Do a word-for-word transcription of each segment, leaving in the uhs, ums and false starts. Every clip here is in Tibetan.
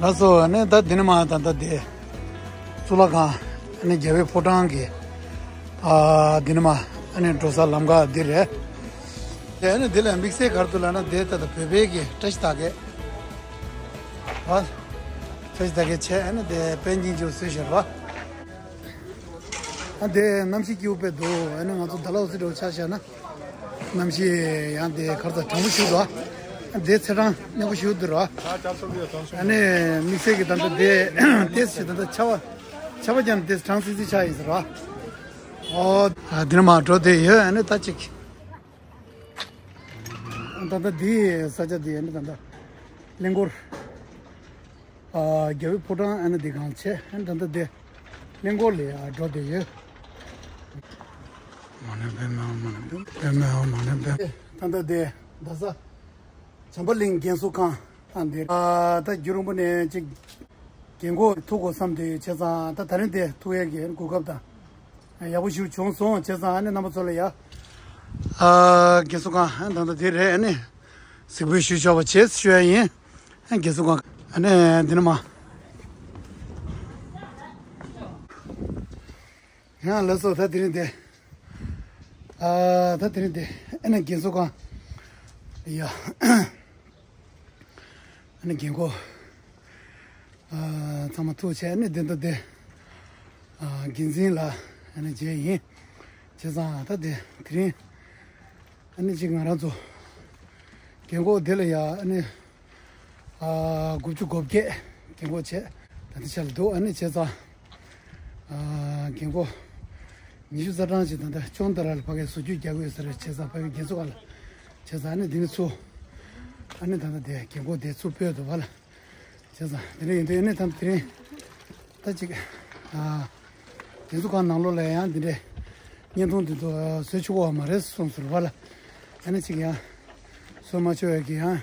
ལགས་སོ། ཨ་ནི་ད་འདི་ནས་མར་ད་ལྟ་དེ་གཙུག་ལག་ཁང་ཨ་ནི་རྒྱལ་བའི་ཕོ་བྲང་གི་ཨ་འདི་ནས་མར་ཨ་ནི་འགྲོ་ས་ལམ་ཁ་འདི་རེད། དེ་ཨ་ནི་འདི་ལ་དམིགས་བསལ་ག་རེ་འདུག་ལབ་ན། དེ་ད་ལྟ་བོད་པའི་གི་བཀྲ་ཤིས་རྟགས་བརྒྱད། ཨ། བཀྲ་ཤིས་རྟགས་བརྒྱད་བྱས། ཨ་ནི་དེ་དཔལ་མགྱིན་ཆུ་བཟོས་བཞག་རེད་པ། ཨ་དེ་གནམ་གཤིས་སྐྱིད་པོ་དཔེ་འདུག་ཨ་ནི་ང་ཚོ་ཌལ་ཧོ་སི་འདྲ་བོ་ཆ་བཞག་ན། གནམ་གཤིས་ཡང་དེ་ག་རེ་ཟ། གྲང་མོ་ཞིག་འདུག་ཨ་དེ་ཚེས་གྲངས་སྙན་པོ་ཞིག་འདུག་ར། ཨ་ནི་དམིགས་བསལ་གྱི་ད་ལྟ་དེ་ཏོག་ཙམ་ཞིག་ད་ལྟ་ཆར་པ་ཆར་པ་བརྒྱབ་ནས་ཏོག་ཙམ་གྲང་སིང་སིང་ཆགས་ཡིན་ཟེར་ར། ཨོ། ཨ་འདི་ནས་མར་འགྲོ་བསྡད་ཡོད། ཨ་ནི་ད་ཅིག་ད་ལྟ་འདི་ས་ཆ་འདི་ཨ་ནི་ད་ལྟ་གླིང་སྐོར། ཨ་རྒྱལ་བའི་ཕོ་བྲང་ཨ་ནི་འདི་གང་བྱས། ཨ་ནི་ད་ལྟ་འདི་གླིང་སྐོར་ལ་ཡ་འགྲོ་བསྡད་ཡོད། མ་ཎི་པདྨེ་ཧཱུྃ། མ་ཎི་པདྨེ་ཧཱུྃ། མ་ཎི་པདྨེ་ཧཱུྃ། ད་ལྟ་འདི་རྡ་ས་བྱམས་པ་གླིང་རྒན་གསོ་ཁང་ཨ་འདི། ཨ་ད་རྒྱུན་རིང་པོ་ནས་ཅིག་རྒན་གོག་ཐུག་དགོས་བསམ་དུས་བྱས་ཙང་། ད་ད་རིང་དེ་ཐུག་ཡས་ཀྱི་གོ་སྐབས་དང་ཡག་པོ་ཞིག་བྱུང་སོང་། བྱས་ཙང་ཨ་ནི་རྣམ་པ་ཚོ་ལ་ཡ། ཨ་རྒན་གསོ་ཁང་ཨ་ད་ལྟ་དེ་རེད། ཨ་ནི་གཟིགས་འབུལ་ཞུ་ཆོག་པ་བྱེད་ཞུ་ཡ་ཡིན། ཨ་རྒན་གསོ་ཁང་ཨ་ནི་འདི་ནས་མར། ཡང་ལགས་སོ། ད་དེ་རིང་དེ། ཨ་ད་དེ་རིང་དེ་ཨ་ནི་རྒན་གསོ་ཁང་ཡ། ཨ་ནི་རྒན་གོག་ཨ་ཚང་མ་ཐུག་བྱས། ཨ་ནི་དེ་འདྲ་དེ་ཨ་འགན་འཛིན་ལགས་ཨ་ནི་མཇལ་ཡིན། བྱས་ཙང་ད་དེ་དེ་རིང་ཨ་ནི་ཅིག་ང་རང་ཚོ་རྒན་གོག་དེ་ལ་ཡ་ཨ་ནི་ཨ་དགུ་བཅུ་གོ་བརྒྱད་རྒན་གོག་བྱས། ད་ལྟ་ཆ་ལ་འདུག་ཨ་ནི་བྱས་ཙང་ཨ་རྒན་གོག་ཉི་ཤུ་རྩ་གྲངས་ཅིག་ད་ལྟ་ཅོང་ཏ་ར་ལ་ཕ་གིར་བཟོ་བཅོས་རྒྱག་གི་ཡོད་ས་རེད། བྱས་ཙང་ཕ་གིའི་རྒན་གསོ་ཁང་ལ། བྱས་ཙང་ཨ་ནི་འདི་ནས་ཚུར་ཨ་ནི་ད་ལྟ་དེ་རྒན་གོག་དེ་ཚུར་སྤོས་འདུག་བ་ལ། བྱས་ཙང་དེ་འདྲ་ཡིན་དུས་ཨ་ནི་ད་དེ་རིང་ད་ཅིག་ཨ་རྒན་གསོ་ཁང་ནང་ལོགས་ལ་ཡང་འདི་འདྲའི་བརྙན་ཐུང་འདི་ཚོ་བཟོ་ཆོག་གི་མ་རེད་གསུངས་སོང་བ་ལ། ཨ་ནི་ཅིག་ཡང་བཟོ་མ་ཆོག་ཡ་གི་ཡང་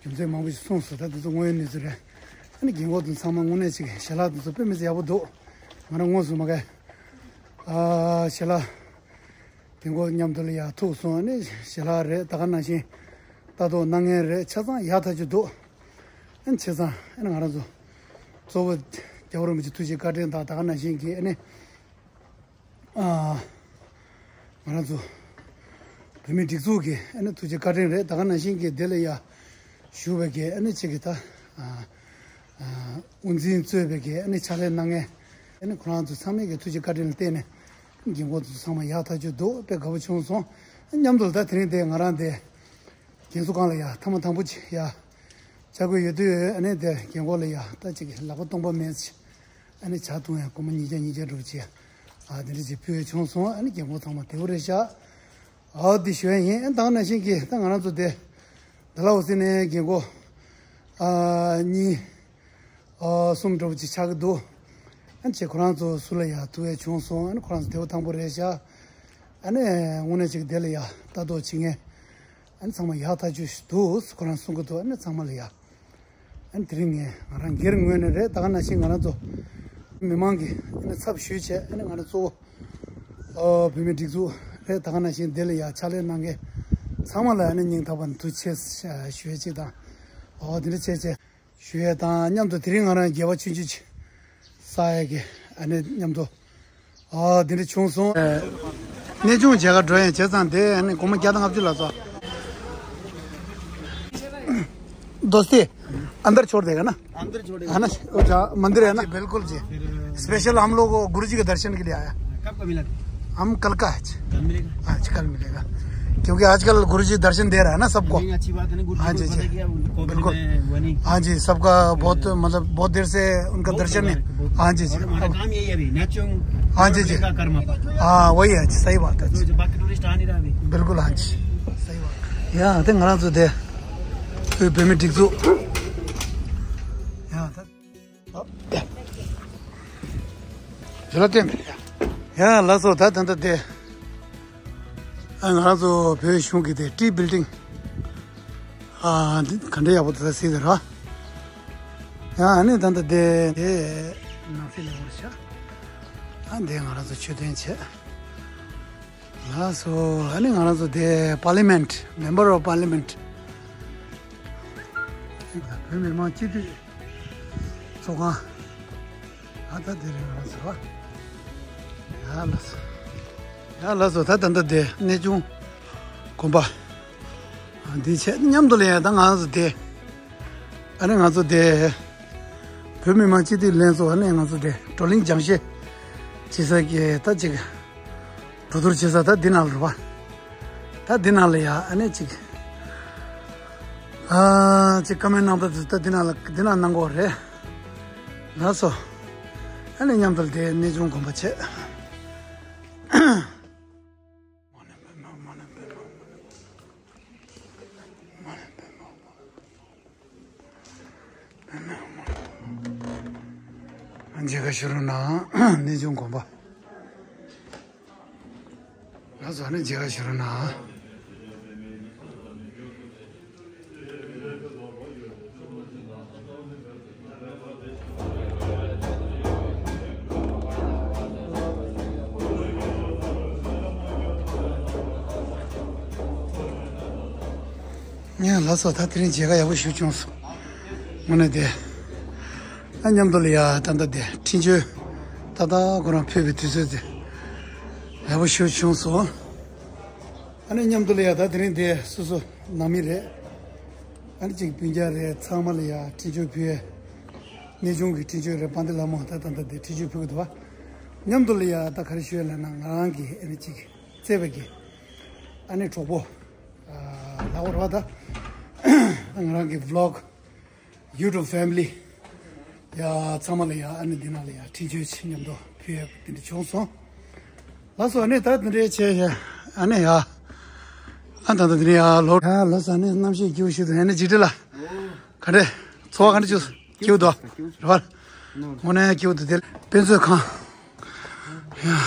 རྒྱུ་མཚན་མང་པོ་ཞིག་གསུངས་སོང་། ད་འདི་ཚོ་དངོས་ཡོད་གནས་ཚུལ་རེད། ཨ་ནི་རྒན་གོག་འདི་ཚང་མ་དངོས་གནས་ཅིག་ཞལ་ལག་འདི་ཚོ་དཔེ་མི་སྲིད་ཡག་པོ་འདུག་ང་རང་དངོས་སུ་མ་ག་ཨ་ཞལ་ལག་རྒན་གོག་མཉམ་དུ་ལ་ཡ་ཐུག་སོང་། ཨ་ནི་ཞལ་ལག་རེད། ད་ག་ནང་བཞིན་ལྟ་རྟོག་གནང་མཁན་རེད། ཆ་ཚང་ཡག་ཐག་ཆོད་འདུག་ཨ་ནི་བྱས་ཙང་ཨ་ནི་ང་རང་ཚོ་གཙོ་བོ་རྒྱལ་བ་རིན་པོ་ཆེ་ཐུགས་རྗེ་བཀའ་དྲིན་དང་། ད་ག་ནང་བཞིན་གྱི་ཨ་ནི་ཨ་ང་རང་ཚོ་བོད་མིའི་སྒྲིག་འཛུགས་ཀྱི་ཨ་ནི་ཐུགས་རྗེ་བཀའ་དྲིན་རེད། ད་ག་ནང་བཞིན་གྱི་དེ་ལ་ཡ་བཞུགས་པའི་གི་ཨ་ནི་གཅིག་གི་ད་ཨ་ཨ་དབུ་འཛིན་གཙོས་པའི་གི་ཨ་ནི་ཕྱག་ལས་གནང་མཁན་ཨ་ནི་ཁོ་རང་ཚོ་ཚང་མས་གི་ཐུགས་རྗེ་བཀའ་དྲིན་ལ་བརྟེན་ནས་རྒན་གོག་ཚོ་ཚང་མ་ཡག་ཐག་ཆོད་འདུག་དཔེ་དགའ་པོ་བྱུང་སོང་། མཉམ་དུ་ད་དེ་རིང་དེ་ང་རང་དེ་རྒན་གསོ་ཁང་ལ་ཡ་ཐེངས་མ་དང་པོ་ཅིག་ཡ་བཅར་དགོས་ཡོད་དུས། ཨ་ནི་དེ་རྒན་གོག་ལ་ཡ་ད་ཅིག་ལག་པ་སྟོང་པ་མེད་ཅིག་ཨ་ནི་ཇ་འཐུང་ཡ་སྒོར་མོ་ཉིས་བརྒྱ་ཉིས་བརྒྱ་འདྲ་བོ་ཅིག་ཨ་དེ་འདྲ་ཅིག་ཕུལ་བྱུང་སོང་། ཨ་ནི་རྒན་གོག་ཚང་མ་བདེ་པོ་རེད་ཤག་ཨ་དེ་ཞུ་ཡ་ཡིན། ཨ་ནི་ད་ག་ནང་བཞིན་གྱི་ད་ང་རང་ཚོ་དེ་ཌལ་ཧོ་སི་ནས་རྒན་གོག་ཨ་གཉིས་ཨ་གསུམ་འདྲ་བོ་ཅིག་ཆགས་ཀྱི་འདུག་ཨ་ནི་ཁོ་རང་ཚོ་ཚུར་ལ་ཡ་ཐུག་ཡ་བྱུང་སོང་། ཨ་ནི་ཁོ་རང་ཚོ་བདེ་པོ་ཐང་པོ་རེད་ཤག་ཨ་ནི་དངོས་གནས་ཅིག་དེ་ལ་ཡ་ལྟ་རྟོག་བྱེད་མཁན་ཨ་ནི་ཚང་མ་ཡག་ཐག་ཆོད་ཞིག་འདུག་ཁོ་རང་གསུང་གི་འདུག་ཨ་ནི་ཚང་མ་ལ་ཡ། ཨ་ནི་དེ་རིང་ངས་ང་རང་སྒེར་ངོས་ནས་རེད། ད་ག་ནང་བཞིན་ང་རང་ཚོ་མི་མང་གི་ཨ་ནི་ཚབ་ཞུས་བྱས། ཨ་ནི་ང་རང་གཙོ་བོ་ཨོ་བོད་མིའི་སྒྲིག་འཛུགས་རེད། ད་ག་ནང་བཞིན་དེ་ལ་ཡ་ཕྱག་ལས་གནང་མཁན་ཚང་མ་ལ་ཨ་ནི་སྙིང་ཐག་པ་ནས་ཐུགས་རྗེ་ཆེ་ཞུ་ཡ་གཅིག་དང་། ཨོ་དེ་འདྲ་བྱས་བྱས་ཞུ་ཡ་དང་མཉམ་དུ་དེ་རིང་ང་རང་དགེ་བ་ཆུང་ཆུང་ཅིག་བསགས་ཡ་གི་ཨ་ནི་མཉམ་དུ། ཨ་འདི་འདྲ་བྱུང་སོང་། གནས་ཆུང་མཇལ་ཁ་འགྲོ་ཡང་བྱས་ཙང་དེ་ཨ་ནི་སྒོར་མོ་བརྒྱ་དང་ལྔ་བཅུ་ལ་སོ། दोस्ती, अंदर छोड़ देगा ना? अंदर छोड़ेगा। है ना? वो जहाँ मंदिर है ना? जी, बिल्कुल जी। स्पेशल हम लोग गुरु जी के दर्शन के लिए आया। कब का मिला था? हम कल का है जी। कल मिलेगा। आज कल मिलेगा। क्योंकि आजकल गुरु जी दर्शन दे रहा है ना सबको। नहीं, अच्छी बात है ना, गुरु जी हाँ को जी, पता जी। क्या, उनको बिल्कुल। में वो नहीं। हाँ जी, सबका बहुत, मतलब, बहुत देर से उनका बहुत दर्शन करवा नहीं। रहे हैं, बहुत। हाँ जी, जी। और हमारा अब काम यही है अभी, नेचुंग हाँ जी, जी। का कर्म। हाँ, वही है जी, सही बात है जी। जो बाकी टूरिस्ट आ नहीं रहा अभी। बिल्कुल, हाँ जी, सही बात है। ཡ་དེ་ང་རང་ཚོ་དེ་བོད་མི་སྒྲིག་འཛུགས་ཡ་ད། ཇོ་ལ་ཏེ། ཡ་ལགས་སོ། ད་ད་ད་དེ། ཨ་ང་རང་ཚོ་བོད་གཞུང་གི་དེ་ཏྲི་བིལ་ཌིང་། ཨ་འདི་ག་འདྲ་ཡག་པོ་དེ་ད་གཟིགས་དེ་ར། ཡ་ཨ་ནི་ད་ད་དེ་དེ་ནང་སྲིད་ལས་འོར་ཤག་ཨ་འདི་ང་རང་ཚོ་མཆོད་རྟེན་བྱས། ལགས་སོ། ཨ་ནི་ང་རང་ཚོ་དེ་Parliament, Member of Parliament། བོད་མི་མང་སྤྱི་འཐུས་ཚོགས་ཁང་། ཨ་ད་དེ་རེད་ལགས་སོ། ཡ་ལགས་སོ། ཡ་ལགས་སོ། ད་ད་ད་དེ་གནས་ཆུང་དགོན་པ་འདི་བྱས་མཉམ་དུ་ལ་ཡ་ད་ང་ཚོ་དེ། ཨ་ནི་ང་ཚོ་དེ་བོད་མི་མང་སྤྱི་འཐུས་ལྷན་ཚོགས། ཨ་ནི་ང་ཚོ་དེ་བགྲོ་གླེང་སྦྱང་བཤད་བྱེད་ས་གི་ད་ཅིག་གྲོས་བསྡུར་བྱེད་ས་ད་འདི་ནང་ལ་རེད་པ། ད་འདི་ནང་ལ་ཡ་ཨ་ནི་ཅིག་ཨ་ཅིག་བཀའ་མོལ་གནང་ད་ད་འདི་ནང་ལ་འདི་ནང་གནང་དགོས་རེད། ལགས་སོ། ཨ་ནི་མཉམ་དུ་དེ་གནས་ཆུང་དགོན་པ་བྱས། མཇལ་ཁ་ཞུ་རོགས་གནང་། གནས་ཆུང་དགོན་པ། ང་ཚོ་ནི་མཇལ་ཁ་ཞུ་རོགས་གནང་། ཡ་ལགས་སོ། ད་དེ་རིང་མཇལ་ཁ་ཡག་པོ་ཞིག་བྱུང་སོང་། དངོས་གནས་དེ། ཨ་མཉམ་དུ་ལ་ཡ་ད་ལྟ་དེ་འཕྲིན་བཅོལ་ཏག་ཏག་ཁོ་རང་ཕུལ་བའི་དུས་ཚོད་དེ་ཡག་པོ་ཞིག་བྱུང་སོང་། ཨ་ནི་མཉམ་དུ་ལ་ཡ་ད་དེ་རིང་དེ་སོ་སོ་ནང་མི་རེད། ཨ་ནི་གཅིག་སྤུན་ཀྱག་རེད། ཚང་མ་ལ་ཡ་འཕྲིན་བཅོལ་ཕུལ་ཡས། གནས་ཆུང་གི་འཕྲིན་བཅོལ་རེད། དཔལ་ལྡན་ལྷ་མོ་ད་ད་ལྟ་དེ་འཕྲིན་བཅོལ་ཕུལ་གི་འདུག་བ། མཉམ་དུ་ལ་ཡ་ད་ག་རེ་ཞུ་ཡ་ལབ་ན། ང་རང་གི་ཨ་ནི་གཅིག་བརྩེ་བའི་གི་ཨ་ནི་གྲོགས་པོ། ཨ་ལབ་དགོས་རེད་བ་ད། ང་རང་གི་vlog YouTube family ཡ་ཚང་མ་ལ་ཡ་ཨ་ནི་འདི་ནང་ལ་ཡ་འཕྲིན་བཅོལ་ཆེད་མཉམ་དུ་ཕུལ་ཡ་དེ་འདྲ་བྱུང་སོང་། ལགས་སོ། ཨ་ནི་ད་དེ་འདྲ་བྱས་ཡ་ཨ་ནི་ཡ། ཨ་ད་ད་དེ་འདྲ་ཡ་ལོ། ཡ་ལགས་སོ། ཨ་ནི་གནམ་གཤིས་སྐྱིད་པོ་ཞིག་འདུག་ཨ་ནི་འཇིགས་བྲལ་ལགས། ག་འདྲ། ཚོར་བ་ག་འདྲ་བྱུང་། སྐྱིད་པོ་འདུག་རེད་བ། དངོས་གནས་སྐྱིད་པོ་འདུག་དེ་དཔེ་མཛོད་ཁང་། ཡ།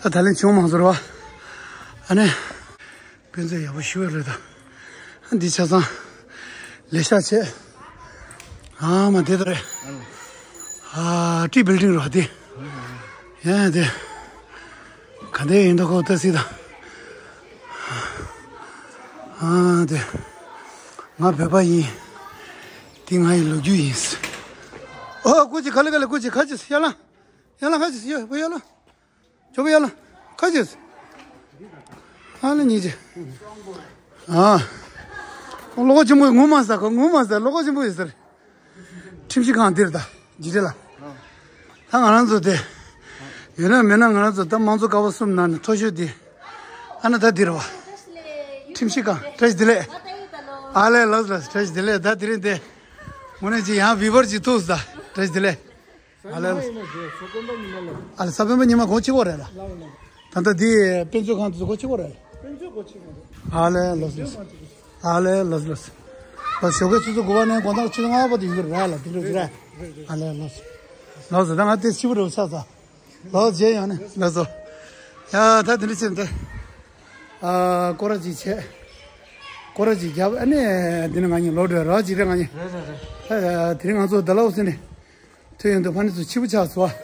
ད་ད་ལན་བྱུང་མང་ཟེར་བ། ཨ་ནི། དཔེ་མཛོད་ཡག་པོ་ཞེ་པོ་རེད་ད། འདི་ཆ་ཚང་ལས་ཤག་བྱས། ཨ་མ་དེ་ད་རེད། ཨ་ཏི་བིལ་ཌིང་རེད་དེ། ཡ་དེ། ག་འདྲ་ཡིན་འདུག་ཁོ་ལྟ་སྲིད་ད། ཨ་དེ། ང་བོད་པ་ཡིན། འདི་ང་ཡི་ལོ་རྒྱུས་ཡིན། ཨོ་སྐུ་མཁྱེན། ག་ལེ་ག་ལེ། སྐུ་མཁྱེན། ཁ་ཅིག་ཡ་ལ། ཡ་ལ་ཁ་ཅིག་ཡ་བོ་ཡ་ལ། ཇོ་བོ་ཡ་ལ། ཁ་ཅིག་ཨ་ལ་ཉིས་ཅི། ཨ། ལོ་གོ་ཆེན་པོ་ངུ་མ་ཟ། ཁོ་ངུ་མ་ཟ། ལོ་གོ་ཆེན་པོ་ཡོད་ཟེར། ཁྲིམས་ཞིབ་ཁང་འདིར་ད་འཇིགས་བྲལ་ལགས། ད་ང་རང་ཚོ་དེ། ཡོད་ན་མེད་ན་ང་རང་ཚོ་ད་དམངས་གཙོ་ཀ་བ་གསུམ་ནང་ནས་མཐོ་ཤོས་དེ། ཨ་ན་ད་འདིར་བ། ཁྲིམས་ཞིབ་ཁང་། བཀྲ་ཤིས་བདེ་ལེགས། ཨ་ལས། ལགས་ལགས། བཀྲ་ཤིས་བདེ་ལེགས། ད་དེ་རིང་དེ། དངོས་གནས་ཅིག་ཡང་བི་བར་ཅིག་ཐུག་སོང་ད། བཀྲ་ཤིས་བདེ་ལེགས། ཨ་ལས། ཨ་ལས། ས་བོན་པ་ཉི་མ་ལོ། ཨ་ལས། ས་བོན་པ་ཉི་མ་གོ་ཆེ་བོ་རེད་ལ། ད་ལྟ་འདི་དཔེ་མཛོད་ཁང་དུ་གོ་ཆེ་བོ་རེད། དཔེ་མཛོད་གོ་ཆེ་བོ་རེད། ཨ་ལས། ལགས་ལགས། ཨ་ལས། ལགས་ལགས། ལགས་ཞོགས་ཀས་ཆུ་ཚོད་དགུ་པ་ནས་དགོང་དག་ཆུ་ཚོད་ལྔ་པ་དེ་ཡོད་རེད་ལ། དེ་འདྲ་ཟེར། ཨ་ལས། ལགས་ལགས། ད་ང་དེ་ཆུ་བོ་རེད་ཆགས་ཚར། ལགས་རྗེས་ཡོང་ནས། ལགས་སོ། ཡ་ད་དེ་འདྲ་བྱས་ཏེ། ཨ་སྐོར་ར་ཅིག་བྱས། སྐོར་ར་ཅིག་བརྒྱབ། ཨ་ནི་འདི་ནས་ང་གཉིས་ལོག་འགྲོ་ར་ཅིག་རེད་ང་གཉིས། རེད་རེད་རེད། ད་དེ་རིང་ང་ཚོ་ཌལ་ཧོ་སི་ནས་ཐོན་ཡོང་དུས་ཕ་ནི་ཚོ་ཕྱི་པོ་ཆགས་སོང་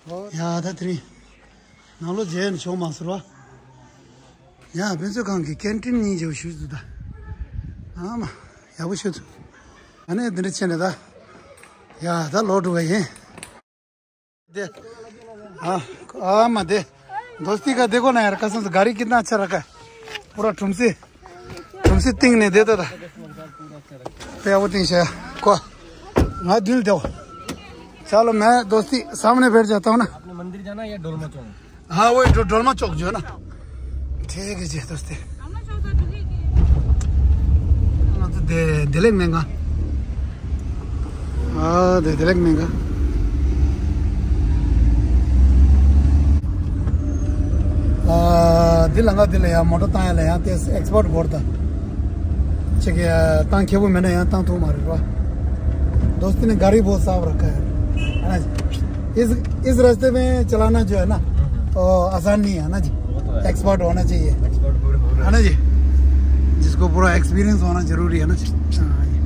བ། ཡ་ད་དེ་རིང་ནང་ལོགས་མཇལ་ནས་བྱུང་མ་ཟེར་བ། ཡ་དཔེ་མཛོད་ཁང་གི་ཀན་ཊིན་གཉིས་མཇལ་བ་ཞུ་འདུག་ད། ཨ་མ་ཡག་པོ་ཞིག་འདུག་ཨ་ནི་འདི་འདྲ་བྱས་ནས་ད། ཡ་ད་ལོག་འགྲོ་བ་ཡིན། दे। हाँ, हाँ, मत दे। दोस्ती का देखो ना यार, कसम से गाड़ी कितना अच्छा रखा है। पूरा ठुमसी, ठुमसी तिंग ने देता था। पे वो तीन सौ को। हाँ, दिल दो। चलो, मैं दोस्ती सामने बैठ जाता हूँ ना। आपने मंदिर जाना या डोलमा चौक? हाँ, वही डो-, डोलमा चौक जो है ना। ठीक है जी, दोस्ती। ང་ཚོ་དེ་བདེ་ལེགས་སྨན་ཁང་། ཨ་དེ་བདེ་ལེགས་སྨན་ཁང་། ཨ་འདི་ལ་ང་འདི་ལ་ཡང་མོ་ཊ་བཏང་ཡ་ལ་ཡང་ཏེ་ཨེགས་པར་ཊི་དགོས་རེད་ད། ཅིག་གི་བཏང་ཁེ་པོ་མེད་ན་ཡང་བཏང་ཐུབ་མ་རེད་པ། दोस्ती ने गाड़ी बहुत साफ रखा है। है ना जी? इस, इस रास्ते में चलाना जो है ना, हम्म। वो आसान नहीं है ना जी? वो तो है। एक्सपर्ट होना चाहिए। एक्सपर्ट पूरे हो रहे हैं। है ना जी? जिसको पूरा एक्सपीरियंस होना जरूरी है ना जी? हाँ जी।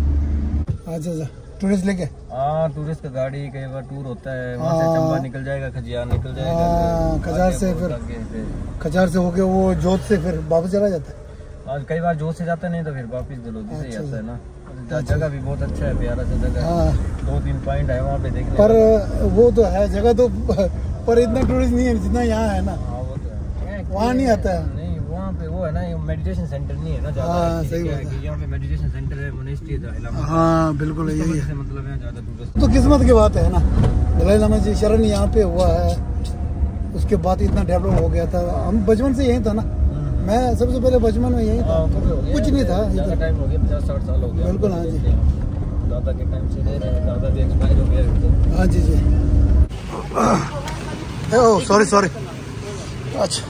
अच्छा, अच्छा। टूरिस्ट लेके? हाँ, टूरिस्ट का गाड़ी, कई बार टूर होता है, वहाँ से हाँ। चंबा निकल जाएगा, खजियार निकल जाएगा, हाँ, फिर खजियार आगे से बहुत फिर, आगे फिर। खजियार से होके वो जोत से फिर वापस चला जाता है। हाँ, कई बार जोत से जाता है, नहीं तो फिर वापस डलहौजी से ही अच्छा। आता है ना। जगह भी बहुत अच्छा है प्यारा सा जगह है। हाँ। दो तीन पॉइंट है वहाँ पे देखने पर का। वो तो है जगह तो, पर इतना टूरिस्ट नहीं है जितना यहाँ है ना। हाँ, वो तो है। वहाँ नहीं आता है। नहीं, वहाँ पे वो है ना, ये मेडिटेशन सेंटर नहीं है ना ज़्यादा। हाँ, सही बात है। यहाँ पे मेडिटेशन सेंटर है, मोनेस्ट्री है। हाँ, बिल्कुल यही है। मतलब यहाँ ज़्यादा टूरिस्ट तो किस्मत की बात है ना। दलाई लामा जी शरण यहाँ पे हुआ है, उसके बाद इतना डेवलप हो गया था। हम बचपन से यहीं था ना। मैं सबसे पहले बचपन में यहीं था। कुछ नहीं था इधर। टाइम हो गया, पचास साठ साल हो गया। बिल्कुल, हाँ जी। दादा के टाइम से रह रहे हैं, दादा भी एक्सपायर हो गया। हाँ जी जी। ओ सॉरी सॉरी। अच्छा,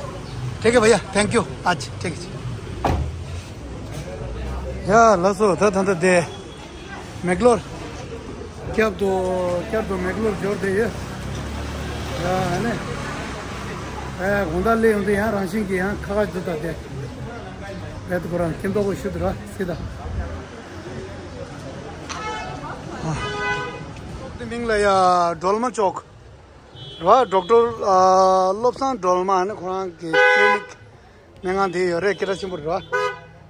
ठीक है भैया, थैंक यू। अच्छा, ठीक है जी। या लसो था था दे। Mangalore. क्या तो, क्या तो Mangalore जोर दे ये। या है ना। ए गुंडा ले उनके यहाँ राशिंग के यहाँ खा जो था दे। मैं तो बोला किम तो को शुद्ध रहा सीधा। हाँ। མིང་ལ་ཡ་སྒྲོལ་མ་ཅོག་རེད་བ། ཌོག་ཊར་ཨ་བློ་བཟང་སྒྲོལ་མ་ནི་ཁོ་རང་གི་ཀི་ལི་ནིག་སྨན་ཁང་དེ་ཡོད་རེད། སྐད་གྲགས་ཆེན་པོ་རེད་བ། བྱས་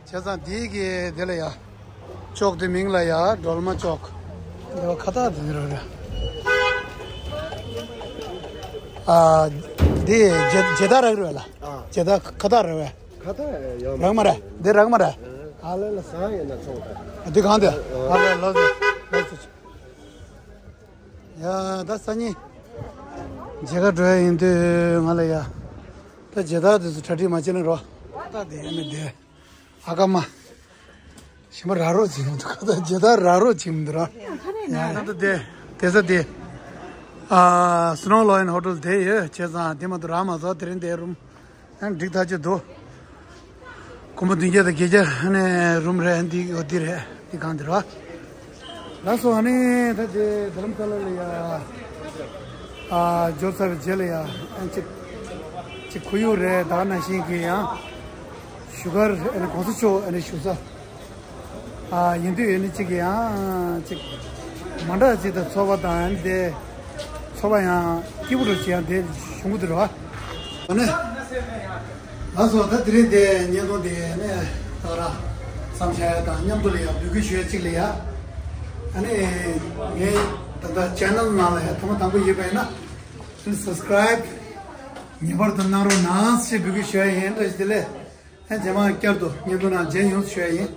ཙང་དེའི་གི་དེ་ལ་ཡ་ཅོག་དེ་མིང་ལ་ཡ་སྒྲོལ་མ་ཅོག་འདི་བ་ཁ་བཏགས་དེ་རེད་རེད། ཨ་འདི་ཇེ་ཇེ་ད་རག་རེད་བ་ལ། ཇེ་ད་ཁ་བཏགས་རེད་བ། ཁ་བཏགས་ཡོད་མ་རག་མ་རེད། འདི་རག་མ་རེད། ཨ་ལ་ལ་ཟ་ཡིན་ན་ཆོག་ད། འདི་གང་དེ་ཨ་ལ་ལ་ལ་ལ། ཡ་ད་སང་ཉིན་མཇལ་ཁ་འགྲོ་ཡ་ཡིན་དུས་ང་ལ་ཡ་ད་མཇལ་དར་དེ་ཚོ་གྲ་སྒྲིག་མ་བྱེད་ན་རོ། ད་དེ་ཡ་མི་དེ་ཨ་ཀ་མ་ཞིམ་པ་ར་རོ་ཅིག་ཡོང་འདུག་ད་མཇལ་དར་ར་རོ་ཅིག་མི་འདུག་ར། ཡ་ད་དེ་དེ་ས་དེ་ཨ་Snow Lion Hotel དེ་ཡོད། བྱས་ཙང་དེ་མ་གཏོགས་རག་མ་སོང་། དེ་རིང་དེ་རུམ་ཡང་འགྲིག་ཐག་ཆོད་འདུག་ཁོང་པ་བདུན་བརྒྱ་དང་བརྒྱད་བརྒྱ་ནས་རུམ་རེད། འདི་འོ་འདི་རེད། འདི་གང་འདི་ར། ལགས་སོ། ཨ་ནི་ད་དེ་དྷ་རམ་ས་ལ་ལ་ཡ་ཨ་འབྱོར་ཚར་བའི་རྗེས་ལ་ཡ་ཨ་ཅིག་ཅིག་ཁོར་ཡུག་རེད། ད་ག་ནང་བཞིན་གྱི་ཡང་བཞུགས་སྒར་ཨ་ནི་གོང་ས་མཆོག་ཨ་ནི་བཞུགས་ས་ཨ་ཡིན་དུས་ཨ་ནི་ཅིག་གི་ཡང་ཅིག་མ་འདྲ་ཅིག་དང་ཚོར་བ་དང་ཨ་ནི་དེ་ཚོར་བ་ཡང་སྐྱིད་པོ་འདྲ་ཅིག་ཡང་དེ་བྱུང་གི་འདུག་ར། ཨ་ནི། ལགས་སོ། ད་དེ་རིང་དེ་བརྙན་ཐུང་དེ་ནས་ད་ར་བསམ་འཆར་དང་མཉམ་དུ་ལ་ཡ་འབོད་སྐུལ་ཞུ་ཡ་གཅིག་ལ་ཡ། ཨ་ནི་ངའི་ད་ལྟ་ཆེ་ནལ་ནང་ལ་ཡ་ཐོག་མ་དང་པོ་ཡིན་པ་ཡིན་ན་ཨ་ནི་སབ་སི་ཀ་རའིབ་ངེས་པར་དུ་གནང་རོགས་གནང་ཞེས་འབོད་སྐུལ་ཞུ་ཡ་ཡིན། བཀྲ་ཤིས་བདེ་ལེགས། ཨ་རྗེས་མ་བསྐྱར་དུ་བརྙན་ཐུང་ནང་མཇལ་ཡོང་ཞུ་ཡ་ཡིན།